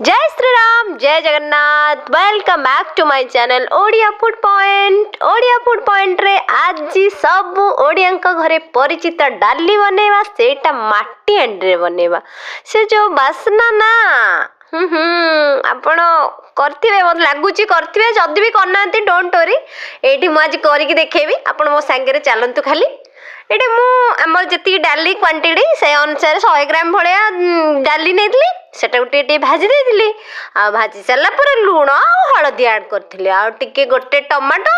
Jay Shriram, Jay Jagannath. Welcome back to my channel Odia food point. Odia food ପଏଣ୍ଟରେ ଆଜି ସବୁ ଓଡ଼ିଆଙ୍କ ଘରେ ପରିଚିତ ଡାଲି ବନେଇବା, ସେଇଟା ମାଟି ହାଣ୍ଡିରେ ବନେଇବା। ସେ ଯେଉଁ ବାସ୍ନା ନା, ହୁଁ ହୁଁ ଆପଣ କରିଥିବେ, ମୋତେ ଲାଗୁଛି କରିଥିବେ। ଯଦି ବି କରିନାହାନ୍ତି, don't worry, ଏଇଠି ମୁଁ ଆଜି କରିକି ଦେଖେଇବି। ଆପଣ ମୋ ସାଙ୍ଗରେ ଚାଲନ୍ତୁ ଖାଲି। ଏଇଠି ମୁଁ ଆମର ଯେତିକି ଡାଲି କ୍ୱାଣ୍ଟିଟି, ସେ ଅନୁସାରେ 100 ଗ୍ରାମ ଭଳିଆ ଡାଲି ନେଇଥିଲି। ସେଟାକୁ ଟିକେ ଟିକେ ଭାଜି ଦେଇଥିଲି। ଆଉ ଭାଜି ସାରିଲା ପରେ ଲୁଣ ଆଉ ହଳଦୀ ଆଡ଼୍ କରିଥିଲି। ଆଉ ଟିକେ ଗୋଟେ ଟମାଟୋ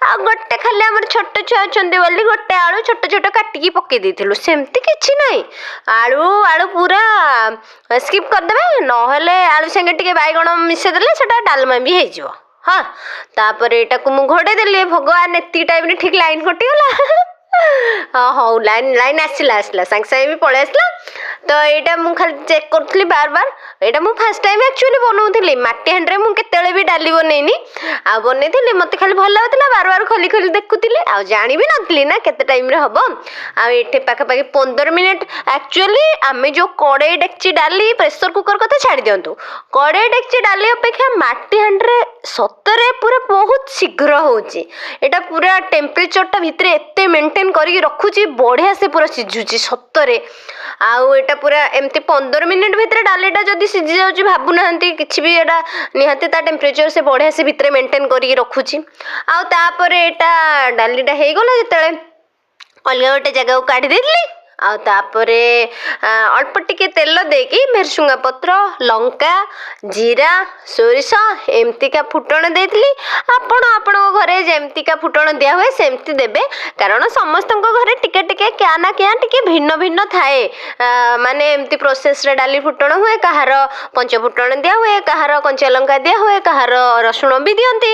ଆଉ ଗୋଟେ ଖାଲି ଆମର ଛୋଟ ଛୁଆ ଅଛନ୍ତି ବୋଲି ଗୋଟେ ଆଳୁ ଛୋଟ ଛୋଟ କାଟିକି ପକେଇ ଦେଇଥିଲୁ। ସେମିତି କିଛି ନାହିଁ, ଆଳୁ ପୁରା ସ୍କିପ୍ କରିଦେବେ, ନହେଲେ ଆଳୁ ସାଙ୍ଗେ ଟିକେ ବାଇଗଣ ମିଶାଇ ଦେଲେ ସେଟା ଡାଲମା ବି ହେଇଯିବ। ହଁ, ତାପରେ ଏଇଟାକୁ ମୁଁ ଘୋଡ଼େଇ ଦେଲି। ଭଗବାନ, ଏତିକି ଟାଇମ୍ରେ ଠିକ୍ ଲାଇନ୍ କଟିଗଲା। ହଁ, ହଉ, ଲାଇନ୍ ଆସିଲା, ସାଙ୍ଗେ ସାଙ୍ଗେ ବି ପଳେଇ ଆସିଲା। ତ ଏଇଟା ମୁଁ ଖାଲି ଚେକ୍ କରୁଥିଲି ବାର ବାର। ଏଇଟା ମୁଁ ଫାର୍ଷ୍ଟ ଟାଇମ୍ ଆକ୍ଚୁଆଲି ବନଉଥିଲି। ମାଟି ହାଣ୍ଡିରେ ମୁଁ କେତେବେଳେ ବି ଡାଲି ବନେଇନି। ଆଉ ବନେଇଥିଲି, ମୋତେ ଖାଲି ଭଲ ଲାଗୁଥିଲା, ବାର ବାର ଖୋଲି ଖୋଲି ଦେଖୁଥିଲି। ଆଉ ଜାଣି ବି ନଥିଲି ନା କେତେ ଟାଇମ୍ରେ ହେବ। ଆଉ ଏଠି ପାଖାପାଖି 15 ମିନିଟ୍। ଆକ୍ଚୁଆଲି ଆମେ ଯେଉଁ କଡ଼େଇ ଡେକ୍ଚି ଡାଲି, ପ୍ରେସର କୁକର୍ କଥା ଛାଡ଼ି ଦିଅନ୍ତୁ, କଡ଼େଇ ଡେକ୍ଚି ଡାଲି ଅପେକ୍ଷା ମାଟି ହାଣ୍ଡିରେ ସତରେ ପୁରା ବହୁତ ଶୀଘ୍ର ହେଉଛି। ଏଇଟା ପୁରା ଟେମ୍ପରେଚରଟା ଭିତରେ ଏତେ ମେଣ୍ଟେନ୍ କରିକି ରଖୁଛି, ବଢ଼ିଆ ସେ ପୁରା ସିଝୁଛି ସତରେ। ଆଉ ଏଇଟା ପୁରା ଏମିତି 15 ମିନିଟ୍ ଭିତରେ ଡାଲିଟା ଯଦି ସିଝି ଯାଉଛି, ଭାବୁନାହାନ୍ତି କିଛି ବି, ଏଇଟା ନିହାତି ତା ଟେମ୍ପରେଚର ସେ ବଢ଼ିଆ ସେ ଭିତରେ ମେଣ୍ଟେନ୍ କରିକି ରଖୁଛି। ଆଉ ତାପରେ ଏଇଟା ଡାଲିଟା ହେଇଗଲା ଯେତେବେଳେ, ଅଲଗା ଗୋଟେ ଜାଗାକୁ କାଢ଼ି ଦେଇଥିଲି। ଆଉ ତାପରେ ଅଳ୍ପ ଟିକେ ତେଲ ଦେଇକି ଭେରସୁଙ୍ଗା ପତ୍ର, ଲଙ୍କା, ଜିରା, ସୋରିଷ ଏମିତିକା ଫୁଟଣ ଦେଇଥିଲି। ଆପଣ ଆପଣଙ୍କ ଘରେ ଯେମିତିକା ଫୁଟଣ ଦିଆ ହୁଏ, ସେମିତି ଦେବେ, କାରଣ ସମସ୍ତଙ୍କ ଘରେ ଟିକେ ଟିକେ କ୍ୟା ନା କ୍ୟା ଟିକେ ଭିନ୍ନ ଭିନ୍ନ ଥାଏ। ମାନେ ଏମିତି ପ୍ରୋସେସରେ ଡାଲି ଫୁଟଣ ହୁଏ। କାହାର ପଞ୍ଚ ଫୁଟଣ ଦିଆ ହୁଏ, କାହାର କଞ୍ଚା ଲଙ୍କା ଦିଆ ହୁଏ, କାହାର ରସୁଣ ବି ଦିଅନ୍ତି।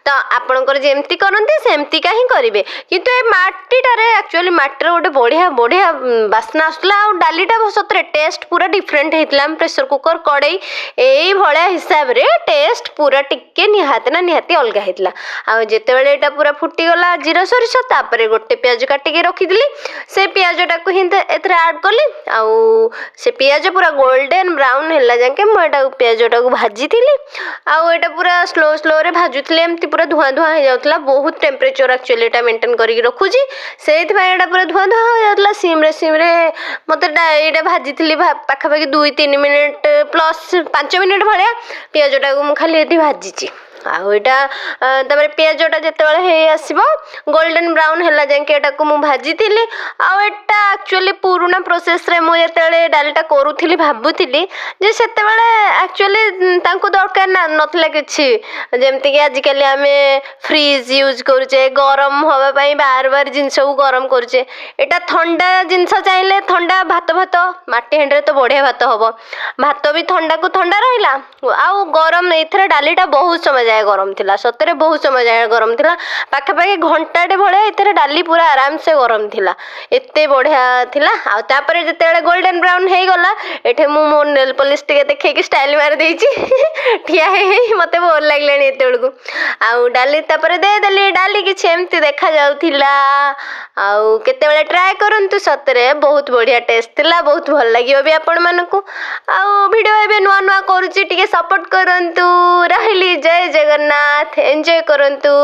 ତ ଆପଣଙ୍କର ଯେମିତି କରନ୍ତି, ସେମିତିକା ହିଁ କରିବେ। କିନ୍ତୁ ଏ ମାଟିଟାରେ ଆକ୍ଚୁଆଲି ମାଟିର ଗୋଟେ ବଢ଼ିଆ ବଢ଼ିଆ ବାସ୍ନା ଆସୁଥିଲା। ଆଉ ଡାଲିଟା ସତରେ ଟେଷ୍ଟ ପୁରା ଡିଫରେଣ୍ଟ ହେଇଥିଲା। ଆମେ ପ୍ରେସର କୁକର, କଡ଼େଇ ଏଇଭଳିଆ ହିସାବରେ ଟେଷ୍ଟ ପୁରା ଟିକେ ନିହାତି ନା ନିହାତି ଅଲଗା ହେଇଥିଲା। ଆଉ ଯେତେବେଳେ ଏଇଟା ପୁରା ଫୁଟିଗଲା ଜିରା ସୋରିଷ, ତାପରେ ଗୋଟେ ପିଆଜ କାଟିକି ରଖିଥିଲି, ସେ ପିଆଜଟାକୁ ହିଁ ଏଥିରେ ଆଡ଼୍ କଲି। ଆଉ ସେ ପିଆଜ ପୁରା ଗୋଲ୍ଡେନ୍ ବ୍ରାଉନ୍ ହେଲା ଯାକେ ମୁଁ ଏଟାକୁ ପିଆଜଟାକୁ ଭାଜିଥିଲି। ଆଉ ଏଇଟା ପୁରା ସ୍ଲୋ ସ୍ଲୋରେ ଭାଜୁଥିଲି, ଏମିତି ପୁରା ଧୂଆଁ ଧୂଆଁ ହେଇଯାଉଥିଲା। ବହୁତ ଟେମ୍ପରେଚର ଆକ୍ଚୁଆଲି ଏଇଟା ମେଣ୍ଟେନ୍ କରିକି ରଖୁଛି, ସେଇଥିପାଇଁ ଏଇଟା ପୁରା ଧୂଆଁ ଧୂଆଁ ହେଇଯାଉଥିଲା। ସିମ୍ରେ ସିମ୍ରେ ମୋତେ ଏଇଟା ଭାଜିଥିଲି ପାଖାପାଖି 2-3 ମିନିଟ୍ ପ୍ଲସ୍ 5 ମିନିଟ୍ ଭଳିଆ ପିଆଜଟାକୁ ମୁଁ ଖାଲି ଏଠି ଭାଜିଛି। ଆଉ ଏଇଟା ତାପରେ ପିଆଜଟା ଯେତେବେଳେ ହେଇ ଆସିବ, ଗୋଲ୍ଡେନ୍ ବ୍ରାଉନ୍ ହେଲା ଯାକେ ଏଟାକୁ ମୁଁ ଭାଜିଥିଲି। ଆଉ ଏଇଟା ଆକ୍ଚୁଆଲି ପୁରୁଣା ପ୍ରୋସେସ୍ରେ ମୁଁ ଯେତେବେଳେ ଡାଲିଟା କରୁଥିଲି, ଭାବୁଥିଲି ଯେ ସେତେବେଳେ ଆକ୍ଚୁଆଲି ତାଙ୍କୁ ଦରକାର ନା ନଥିଲା କିଛି। ଯେମିତିକି ଆଜିକାଲି ଆମେ ଫ୍ରିଜ୍ ୟୁଜ୍ କରୁଛେ ଗରମ ହେବା ପାଇଁ, ବାର ବାର ଜିନିଷକୁ ଗରମ କରୁଛେ। ଏଇଟା ଥଣ୍ଡା ଜିନିଷ ଚାହିଁଲେ, ଥଣ୍ଡା ଭାତ ମାଟି ହାଣ୍ଡିରେ ତ ବଢ଼ିଆ ଭାତ ହେବ। ଭାତ ବି ଥଣ୍ଡାକୁ ଥଣ୍ଡା ରହିଲା। ଆଉ ଗରମ ଏଇଥିରେ ଡାଲିଟା ବହୁତ ସମୟ ଯାଏ ଗରମ ଥିଲା। ସତରେ ବହୁତ ସମୟ ଯାଏ ଗରମ ଥିଲା। ପାଖାପାଖି ଘଣ୍ଟାଟେ ଭଳିଆ ଏଥିରେ ଡାଲି ପୁରା ଆରାମସେ ଗରମ ଥିଲା, ଏତେ ବଢ଼ିଆ ଥିଲା। ଆଉ ତାପରେ ଯେତେବେଳେ ଗୋଲ୍ଡେନ୍ ବ୍ରାଉନ୍ ହେଇଗଲା, ଏଠି ମୁଁ ମୋ ନେଲ୍ ପଲିସ୍ ଟିକେ ଦେଖେଇକି ଷ୍ଟାଇଲ୍ ମାରି ଦେଇଛି ଠିଆ ହେଇ ହେଇ। ମୋତେ ବୋର୍ ଲାଗିଲାଣି ଏତେବେଳକୁ। ଆଉ ଡାଲି ତାପରେ ଦେଇଦେଲି। ଡାଲି କିଛି ଏମିତି ଦେଖାଯାଉଥିଲା। ଆଉ କେତେବେଳେ ଟ୍ରାଏ କରନ୍ତୁ, ସତରେ ବହୁତ ବଢ଼ିଆ ଟେଷ୍ଟ ଥିଲା, ବହୁତ ଭଲ ଲାଗିବ ବି ଆପଣମାନଙ୍କୁ। ଆଉ ଭିଡ଼ିଓ ଏବେ ନୂଆ ନୂଆ କରୁଛି, ଟିକେ ସପୋର୍ଟ କରନ୍ତୁ। ରହିଲି, ଜୟ ଜଗନ୍ନାଥ, ଏନ୍ଜୟ କରନ୍ତୁ।